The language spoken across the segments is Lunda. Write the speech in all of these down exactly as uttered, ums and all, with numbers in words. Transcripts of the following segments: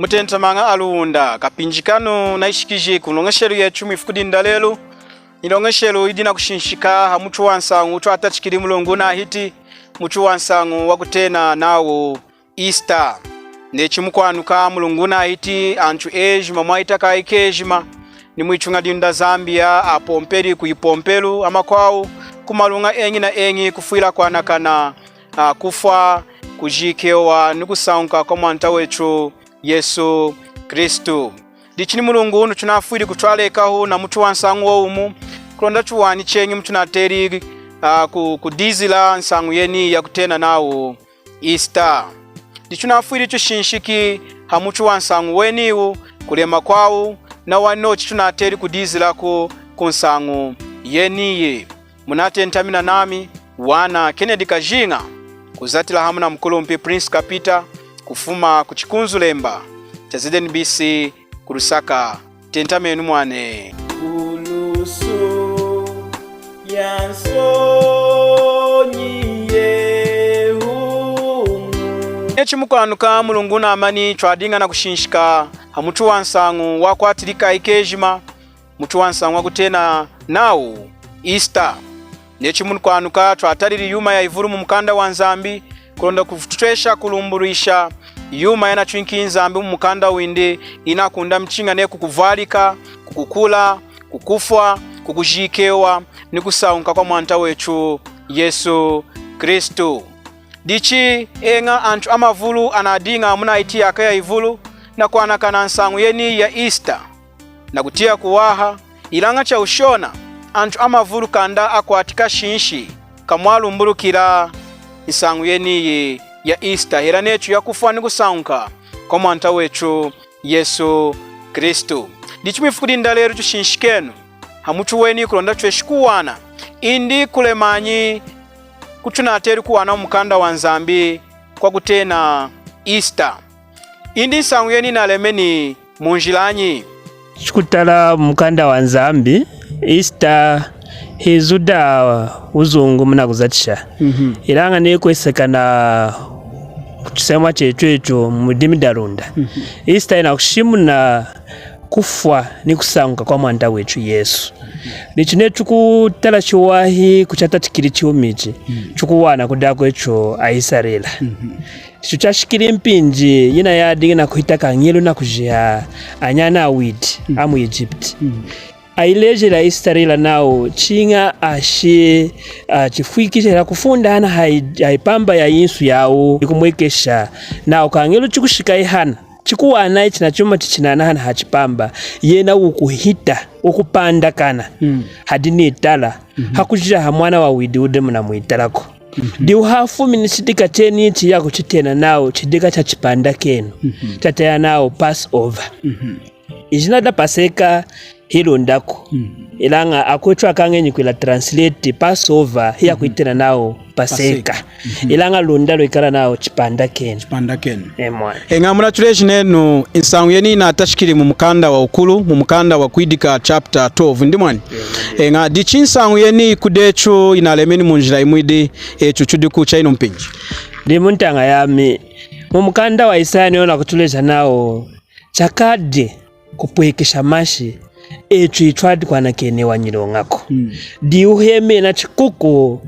Mutentamaña aLunda, kapinji kanu nayishikiji kuloñeshelu yetu mwifuku dinu dalelu. Iloñeshelu yidi nakushinshika hamutu wansañu wutwatachikili mulungu wunahiti, mutu wansañu wakutena nawu Easter. Neyi chimukwanuka mulungu wunahiti, antu ejima mwahita kaayi kejima, ni mwituña dinu daZambia, apompeli kuyipompelu, amakwawu kumaluña eñi na eñi, kufwila kwanakana, a, kufwa, kujikewa, ni kusañuka kwaMwanta wetu Yesu Kristu. Dichi ni mulungu wunu tunafwili kutwalekahu namutu wansañu wumu, kulonda tuwani cheñi mutunateli, a, ku-, kudizila nsañu yeniyi yakutena nawu Easter. Ditunafwili tushinshiki hamutu wansañu weniwu, kulema kwawu, nawa nochu tunateli kudizilaku kunsañu yeniyi. Munatentamina nami, wana Kennedy Kajinga, kuzatila hamu namukulumpi Prince Kapita, kufuma kuchikunzulemba cha Z N B C ku Lusaka. Tentamenu mwani. Kulusu ya nsonyi yehumu. Neyi chimukwanuka mulungu wunamani, twadiña nakushinshika hamutu wansañu wakwatili kaayi kejima, mutu wansañu wakutena nawu Easter. Neyi chimukwanuka twatalili yuma yayivulu mumukanda waNzambi, kulonda kututwesha kulumbulwisha yuma yanatwinki Nzambi mumukanda windi, yinakundama chiña neyi kukuvwalika, kukukula, kukufwa, kukujikewa, ni kusañuka kwaMwanta wetu Yesu Kristu. Dichi eña antu amavulu anadiña munahiti yaka yayivulu nakwanakana nsañu yeniyi ya Easter nakutiya kuwaha, ilaña chawushona, antu amavulu kanda akwati kashinshi kamwalumbulukila nsañu yeniyi ya Easter, hela netu yakufwa ni kusañuka kwaMwanta wetu Yesu Kristu. Dichi mwifuku dinu dalelu tushinshikenu hamutu weniwu kulonda tutweshi kuwana, indi kulemanyi kutunateli kuwana mumukanda waNzambi kwakutena Easter. Indi nsañu yeniyi yinalemeni munjilanyi? Chikutala mumukanda waNzambi, Easter hizuda wuzungu munakuzatisha. Mhm. Ilaña neyi kwesekana kuchisemwa chetu etu mudimi daLunda. Mhm. Easter yinakushimuna kufwa ni kusañuka kwaMwanta wetu Yesu. Dichi neyi tukutala chiwahi kuchatachikili chuma ichi, mhm, tukuwana kudi akwetu aIsarela. Mhm. Ichi chashikili mpinji yina yadiña nakuhita kañelu nakujiha anyana awidi, mm, amuEgipti. Mm. Ayilejeli aIsarela nawu chiña ashi, a, chifwikisha hela kufunda hana hayi-, hayipamba yayinsu yawu, yikumwekesha nawu kañelu chikushika ihana, chikuwana ichi na chuma chichinana hana hachipamba, yena wukuhita, wukupandakana, mm, hadi nitala, mhm, hakujiha hamwana wawidi wudi muna mwitalaku. Mhm. Diwu hafumini chidika chenichi yakuchitena nawu chidika chachipandakenu. Mhm. Chatela nawu Passover. Mhm. Ijina daPaseka hiLundaku. Mhm. Ilaña akwetu akañenyi kwila translate Passover, hiyakwitena nawu Paseka. Paseka. Mhm. Ilaña Lunda lwekala nawu chipandakenu. Chipandakenu. Emwa. Eña, munatuleji nenu nsañu yeniyi yinatachikili mumukanda wawukulu, mumukanda waKwidika chapter twelve, ndi mwani? Eña, dichi nsañu yeniyi kudetu yinalemeni munjila yimwidi, etu tudi kucha inu mpinji. Dimu ntaña yami, mumukanda waIsaya neyi wunakutuleja nawu, chakadi kupwekesha mashi, etu hitwadi kwanakenewa nyiloñaku. Mm. Diwu hemena chikuku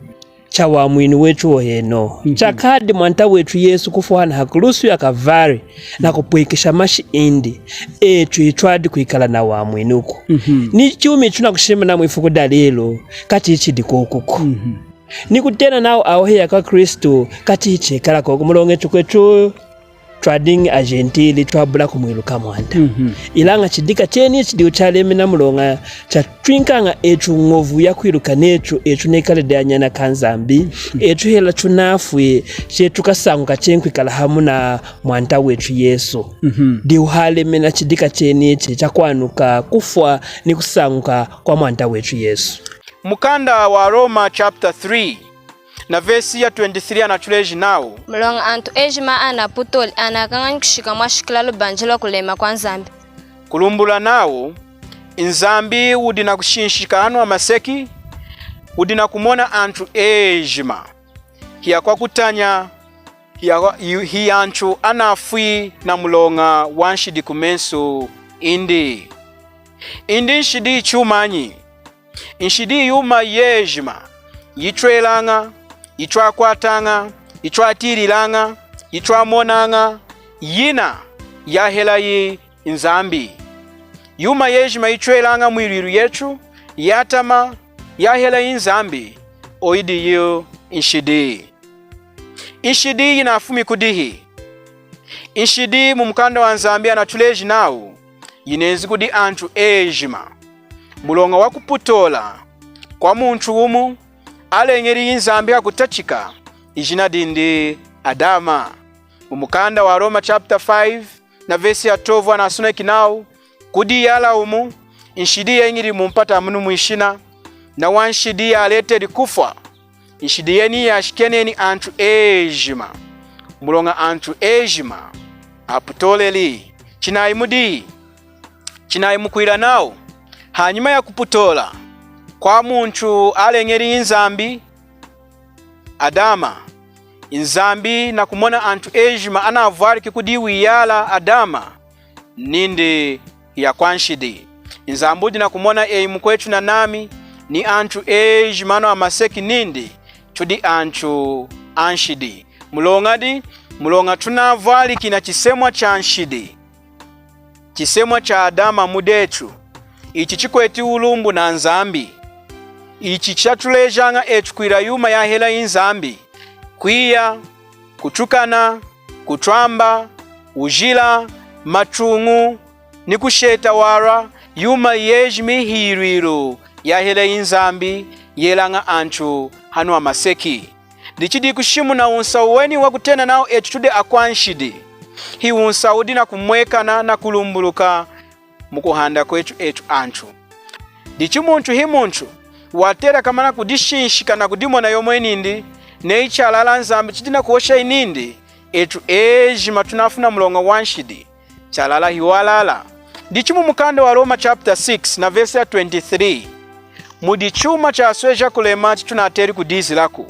chawamwinu wetu hohenohu. Mhm. Chakadi Mwanta wetu Yesu kufwa hana hakulusu yaKalvari, mhm, nakupwekesha mashi indi, etu hitwadi kwikala nawamwinuku. Mhm. Ni chuma ichi tunakushimuna mwifuku dalelu, kachi ichi dikokuku. Mhm. Nikutena nawu awa hiyakwaKristu, kachi hichekala koku, muloña etu kwetu twadiña aJentili, twabula kumwiluka Mwanta. Mhm. Ilaña chidika chenichi diwu chalemena muloña chatwinkaña etu ñovu yakwiluka netu, etu nekalidi anyana kaNzambi, mhm, etu hela tunafwi, chetu kasañuka cheñi kwikala hamu naMwanta wetu Yesu. Mhm. Diwu halemena chidika chenichi chakwanuka kufwa ni kusañuka kwaMwanta wetu Yesu. Mukanda waRoma chapter three na vesi ya twenty-three anatuleji nawu, muloña antu ejima anaputoli anakañanyi kushika mwashikila lubanji lwakulema kwaNzambi. Kulumbula nawu, Nzambi wudi nakushinshika hanu hamaseki, wudi nakumona antu ejima, hiyakwakutanya, ya, hi antu anafwi na muloña wa nshidi kumesu indi. Indi nshidi chumanyi? Nshidi yuma yejima yitwelaña, yitwakwataña, yitwatiyililaña, yitwamonaña, yina yahelayi Nzambi. Yuma yejima yitwelaña mwilwilu yetu, yatama, yahelayi Nzambi, oyidiyi nshidi. Nshidi yinafumi kudihi? Nshidi mu mukanda wa Nzambi anatuleji nawu yinenzi kudi antu ejima. Muloña wa kuputola kwa muntu wumu aleñeliyi Nzambi hakutachika, ijina dindi Adama. Mu mukanda wa Roma chapter five na verse ya twelve anasoneki nawu, kudi iyala wumu, nshidi yeñili mumpata munu mwishina, nawa nshidi yaleteli kufwa. Nshidi yeniyi yashikeneni antu ejima, muloña antu ejima aputoleli. Chinayi mudi, chinayi mukwila nawu, hanyima ya kuputola kwa muntu aleñeliyi Nzambi, Adama, Nzambi nakumona antu ejima anavwaliki kudi iwu iyala Adama nindi hiyakwanshidi. Nzambi wudi nakumona eyi mukwetu nanami ni antu ejima anu amaseki nindi tudi antu anshidi. Muloñadi? Muloña tunavwaliki na chisemwa cha nshidi, chisemwa cha Adama mudetu. Ichi chikweti wulumbu na Nzambi. Ichi chatulejaña etu kwila yuma yahelayi Nzambi: kwiya, kutukana, kutwamba, wujila, matuñu, ni kusheta walwa, yuma yejima hiyilwilu yahelayi Nzambi, yelaña antu hanu hamaseki. Dichi dikushimuna wunsahu weni wa kutena nawu etu tudi akwanshidi. Hi wunsahu wudi nakumwekana na kulumbuluka mu kuhanda kwetu etu antu. Dichi muntu hi muntu watela kamana kudishinshika na kudimona yomweni nindi, neyi chalala Nzambi chidi nakuhosha nindi etu ejima tunafwi na muloña wa nshidi, chalala hiwalala. Dichi mu mukanda wa Roma chapter six na verse ya twenty-three, mudi chuma chasweja kulema chitunateli kudizilaku.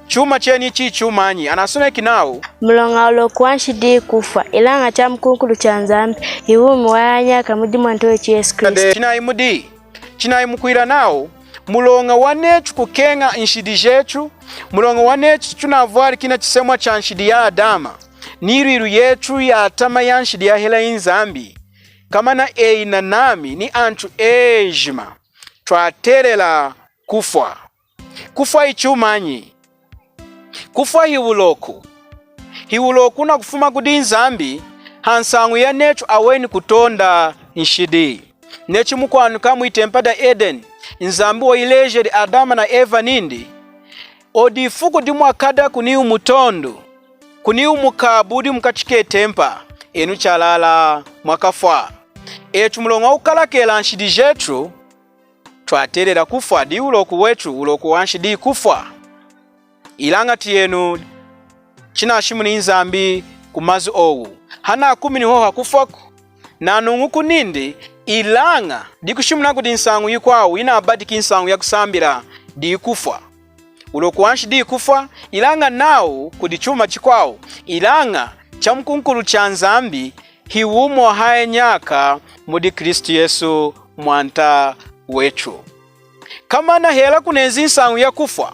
Chuma chenichi chumanyi? Anasoneki nawu, muloña wuloku wa nshidi kufwa, ilaña chamukunkulu cha Nzambi hi wumi wahaya nyaka mudi Mwanta wetu Yesu Kristu. Chinayi mudi, chinayi mukwila nawu, muloña wa netu kukeña nshidi jetu, muloña wa netu tunavwaliki na chisemwa cha nshidi ya Adama, ni yilwilu yetu yatama ya nshidi yahelayi Nzambi, kamana eyi nanami ni antu ejima twatelela kufwa. Kufwa hi chumanyi? Kufwa hi wuloku. Hi wuloku nakufuma kudi Nzambi ha nsañu ya netu aweni kutonda nshidi. Neyi chimukwanuka mu itempa da Edeni, Nzambi wayilejeli Adama na Eva nindi, odi ifuku dimwakada kuniwu mutondu, kuniwu mukabu wudi mukachi ketempa, enu chalala mwakafwa. Etu muloña wa kukalakela nshidi jetu, twatelela kufwa. Diyi wuloku wetu, wuloku wa nshidi kufwa. Ilaña tiyenu chinashimuni Nzambi ku mazu owu. Hanakumini hohu hakufwaku, nanuñuku nindi, ilaña dikushimuna kudi nsañu yikwawu yinabadiki nsañu ya kusambila, diyi kufwa. Wuloku wa nshidi diyi kufwa, ilaña nawu kudi chuma chikwawu, ilaña chamukunkulu cha Nzambi hi wumi wahaya nyaka mudi Kristu Yesu Mwanta wetu. Kamana hela kunenzi nsañu ya kufwa,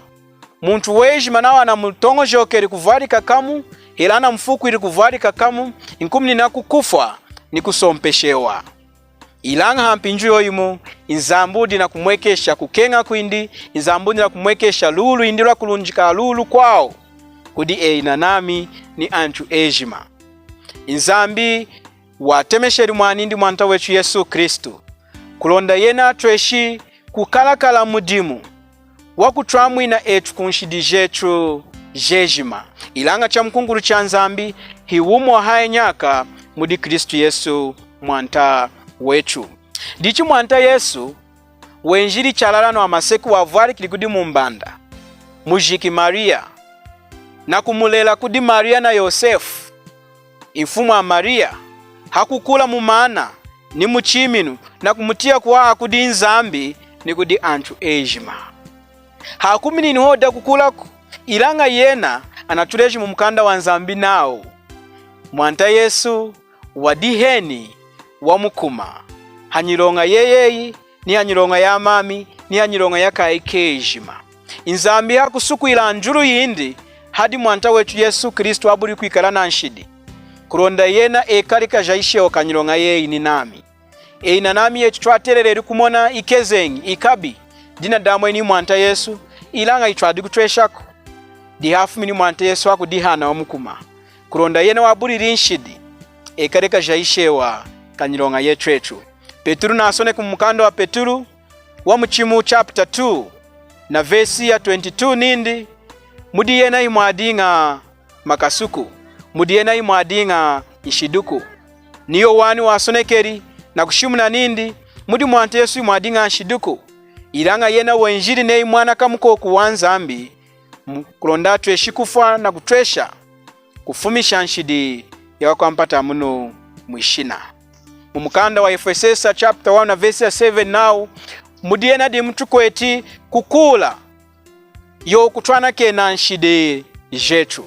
muntu wejima nawa anamutoñojokeli kuvwalika kamu, hela anamufuukwili kuvwalika kamu, nkumininaku kufwa ni kusompeshewa. Ilaña hampinji yoyimu, Nzambi wudi nakumwekesha kukeña kwindi, Nzambi wudi nakumwekesha luwi lwindi lwakulunjika luwi lukwawu kudi eyi nanami ni antu ejima. Nzambi watemesheli Mwanindi Mwanta wetu Yesu Kristu, kulonda yena atweshi kukalakala mudimu wa kutwamwina etu ku nshidi jetu jejima. Ilaña chamukunkulu cha Nzambi hi wumi wahaya nyaka mudi Kristu Yesu Mwanta wetu. Dichi Mwanta Yesu wenjili chalala hanu hamaseki, wavwalikili kudi mumbanda, mujiki Mariya, nakumulela kudi Mariya na Yosefu, mfumu a Mariya, hakukula mu maana ni mu chiminu, nakumutiya kuwaha kudi Nzambi ni kudi antu ejima. Hakuminini hohu dakukulaku, ilaña yena Anatuleji mu mukanda wa Nzambi nawu Mwanta Yesu wadiheni wamukuma, hanyiloña yeyi, ni hanyiloña yamami, ni hanyiloña yakaayi kejima. Nzambi hakusukwila njulu yindi hadi Mwanta wetu Yesu Kristu wabuli kwikala nanshidi, kulonda yena ekali kajaishewa kanyiloña yeyi ni nami. Eyi na nami etu twatelela kumona ikezeñi, ikabi, dinadamweni Mwanta Yesu, ilaña hitwadi kutweshaku. Dihafumini Mwanta Yesu hakudihana wamukuma, kulonda yena wabulili nshidi, ekali kajaishewa kanyiloña yetu etu. Petulu nasoneki mu mukanda wa Petulu wamuchimu chapter two na vesi ya twenty-two nindi, mudi yena himwadiña makasuku, mudi yena himwadiña nshiduku. Ni Yowanu wasonekeli nakushimuna nindi, mudi Mwanta Yesu himwadiña nshiduku, ilaña yena wenjili neyi mwana kamukoku wa Nzambi, mu-, kulonda atweshi kufwa nakutwesha kufumisha nshidi ya wakwampata munu mwishina. Mu mukanda wa Efwesesa chapter one na vesi ya seven nawu, mudi yena dimu tukweti kukuula yo kutwanakena nshidi jetu.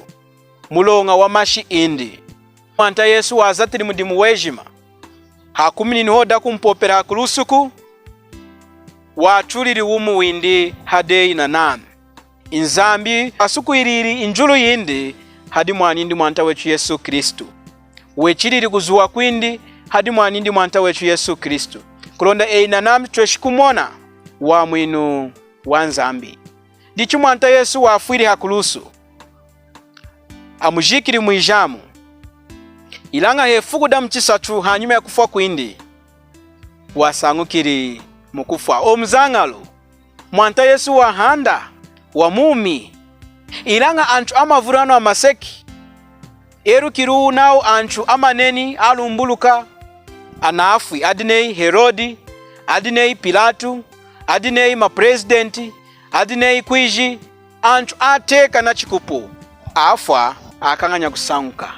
Muloña wa mashi indi, Mwanta Yesu wazatili mudimu wejima, hakuminini hohu dakumpopela hakulusuku, watulili wumi windi hadi eyi na nami. Nzambi asukwilili njulu yindi hadi Mwanindi Mwanta wetu Yesu Kristu. Wechilili kuzuwa kwindi hadi Mwanindi Mwanta wetu Yesu Kristu, kulonda eyi na nami tweshi kumona wamwinu wa Nzambi. Dichi Mwanta Yesu wafwili hakulusu, amujikili mwijamu. Ilaña hefuku damuchisatu hanyima yakufwa kwindi, wasañukili mukufwa. O muzañalu, Mwanta Yesu wahanda, wamumi. Ilaña antu amavulu anu amaseki, elukiluwu nawu antu amaneni alumbuluka, anafwi, adi neyi Herodi, adi neyi Pilatu, adi neyi mapresidenti, adi neyi kwiji antu ateka nachikupu, afwa, akañanya kusañuka.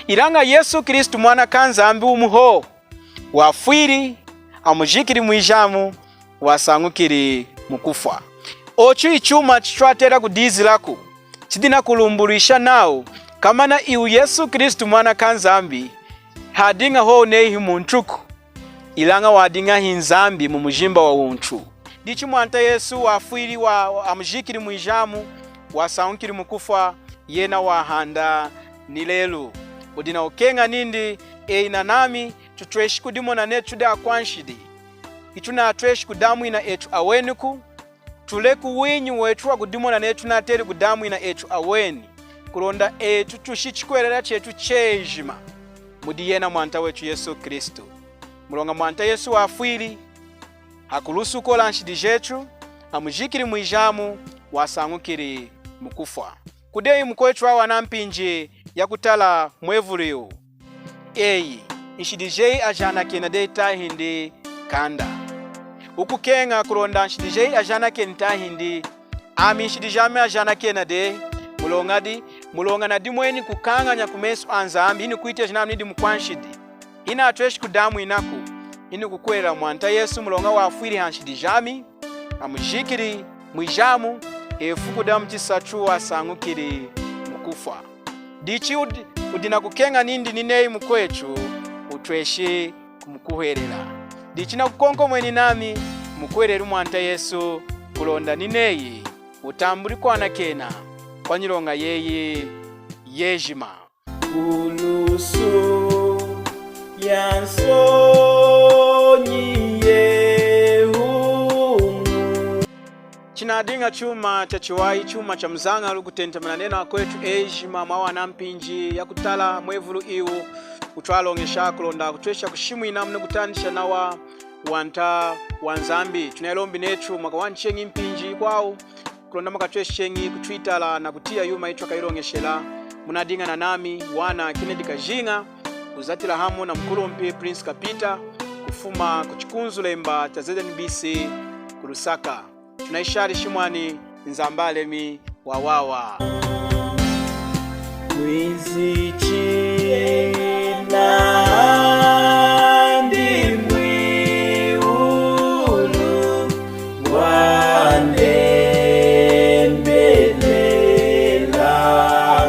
Ilaña Yesu Kristu, Mwana kaNzambi wumu hohu, wafwili, amujikili mwijamu, wasañukili mukufwa. Ochu hichuma chitwatela kudizilaku, chidi nakulumbulwisha nawu, komana iwu Yesu Kristu, Mwana kaNzambi, hadiña hohu neyi himuntuku, ilaña wadiña hiNzambi mumujimba wawuntu. Dichi Mwanta Yesu wafwili, wa, amujikili mwijamu, wasañukili mukufwa, yena wahanda nilelu. Wudi nakukeña nindi eyi na nami tutweshi kudimona netu tudi akwanshidi. Hitunatweshi kudamwina etu aweniku, tuleku winyi wetu wakudimona netu tunateli kudamwina etu aweni, kulonda etu tushi chikuhwelela chetu chejima mudi yena Mwanta wetu Yesu Kristu. Muloña Mwanta Yesu wafwili hakulusu kola nshidi jetu, amujikili mwijamu, wasañukili mukufwa. Kudi eyi mukwetu wawana mpinji yakutala mwevulu iwu. Eyi, nshidi jeyi ajanakena dehi tahindi kanda? Wukukeña kulonda nshidi jeyi ajanakeni tahindi? Ami nshidi jami ajanakena dehi, muloña di, muloña nadimweni kukañanya kumesu aNzambi, hinikwiteja nami nidi mukwanshidi. Hinatweshi kudamwinaku, hinikukuhwelela Mwanta Yesu muloña wafwili hanshidi jami, amujikili mwijamu, hefuku damuchisatu wasañukili mukufwa. Dichi wudi, wudi nakukeña nindi nineyi mukwetu wutweshi kumukuhwelela. Dichi nakukonkomweni nami mukuhweleli Mwanta Yesu kulonda nineyi wutambuli kwanakena kwanyiloña yeyi yejima. Kulusu ya nsonyi yehumu. Chinadiña chuma chachiwahi, chuma chamuzañalu kutentamena nenu akwetu ejima mwawana mpinji yakutala mwevulu iwu, kutwaloñesha kulonda kutwesha kushimwina munu kutandisha nawa wanta wa Nzambi. Tunayilombi netu mwakawanisheñi mpinji yikwawu kulonda mwakatwesheñi kutwitala nakutiya yuma yitwakayiloñeshela. Munadiña nanami wana Kennedy Kajinga, kuzatila hamu namukulumpi Prince Kapita, kufuma kuchikunzulemba cha Z N B C ku Lusaka. Tunayishali shimwani, Nzambi alemi wawawa. Kwinzi chinandi mwiwulu ngwandembelela.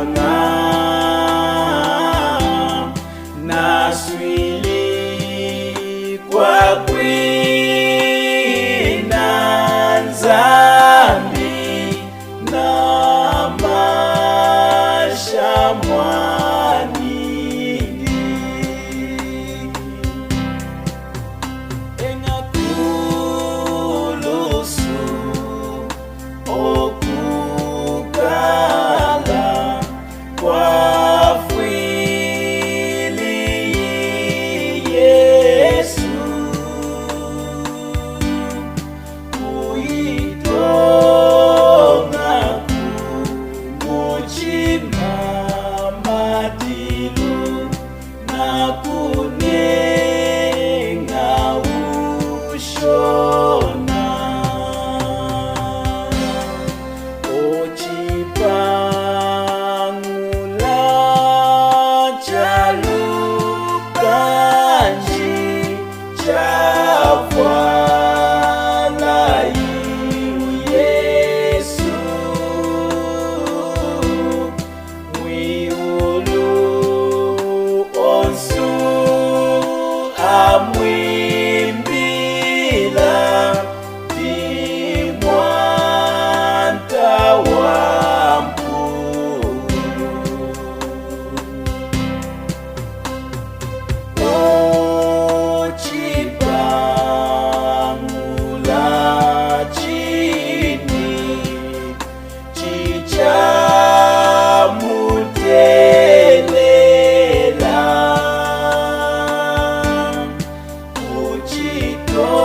mwanindi. Eña kulusu okukala kwafwili Yesu, kuyitoña kumuchima madilu nakuneña wushona. Ochipañula chalukanji chavwala Yesu, mwiwulu onsu amwimbila, Mwanta wampulu. Ochipañula chini chichamutelela kuchitoña